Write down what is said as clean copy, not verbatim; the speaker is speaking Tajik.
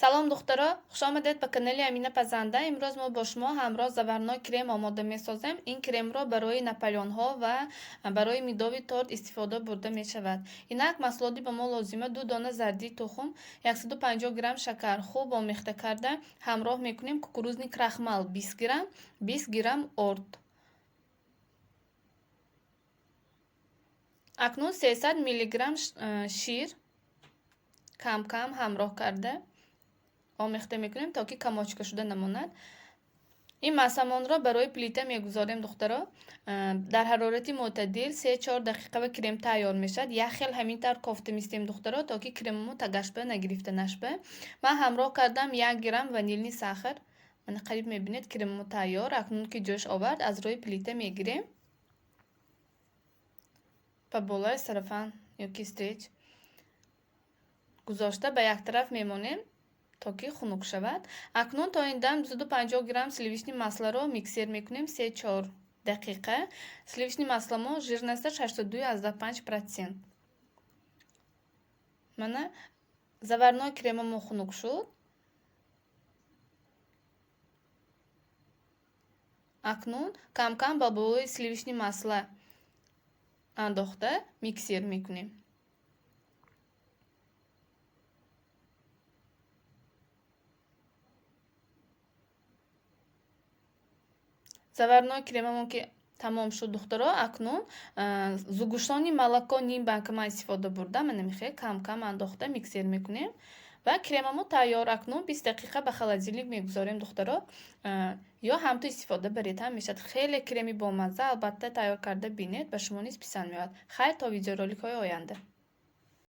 Салом, духтаро, хуш омадед ба канали Амина Пазанда. Имрӯз мо бо шумо ҳамроҳ заварной крем омода месозем. Ин кремро барои наполеонҳо ва барои медовый торт истифода бурда мешавад. Инак, маҳсулоти ба мо лозима: 2 дона зардии тухм, 150 грамм шакар, хуб омехта карда ҳамроҳ мекунем кукурузный крахмал 20 грамм, 20 грамм орд. Акнун 300 миллиграмм шир кам-кам ҳамроҳ карда омехта мекунем, то ки комочка шуда намонад. Ин массамонро барои плита мегузорем, духтаро. Дар ҳарорати мӯътадил 3-4 дақиқа ва крем тайёр мешавад. Як хел ҳамин тавр кофта мистем, духтаро, то ки кремамо тагашба нагирифта нашба. Ман ҳамроҳ кардам 1 грамм ванильный сахар. Мана, қариб мебинед, кремамо тайёр. Акнун ки ҷӯш овард, аз рӯи плита мегирем. Ба болои целлофан ёки стрейч гузошта, ба як тараф мемонем, то ки хунук шавад. Акнун то ин дам 250 грамм сливочный маслоро миксер мекунем 3-4 дақиқа. Сливочный масломо жирносташ 82,5%. Мана, заварной кремамо хунук шуд. Акнун кам-кам ба болои сливочный масло андохта миксер мекунем. Заварной кремамон ки тамом шуд, духтаро, акнун сгущённый молоко ним банка ман истифода бурдам. Мана, мехел кам-кам андохта миксер мекунем ва кремамо тайёр. Акнун 20 дақиқа ба холодильник мегузорем, духтаро, ё ҳамту истифода баред ҳам мешавад. Хеле креми бомазза, албатта тайёр карда бинед, ба шумо низ писанд меояд. Хайр, то видеороликҳои оянда.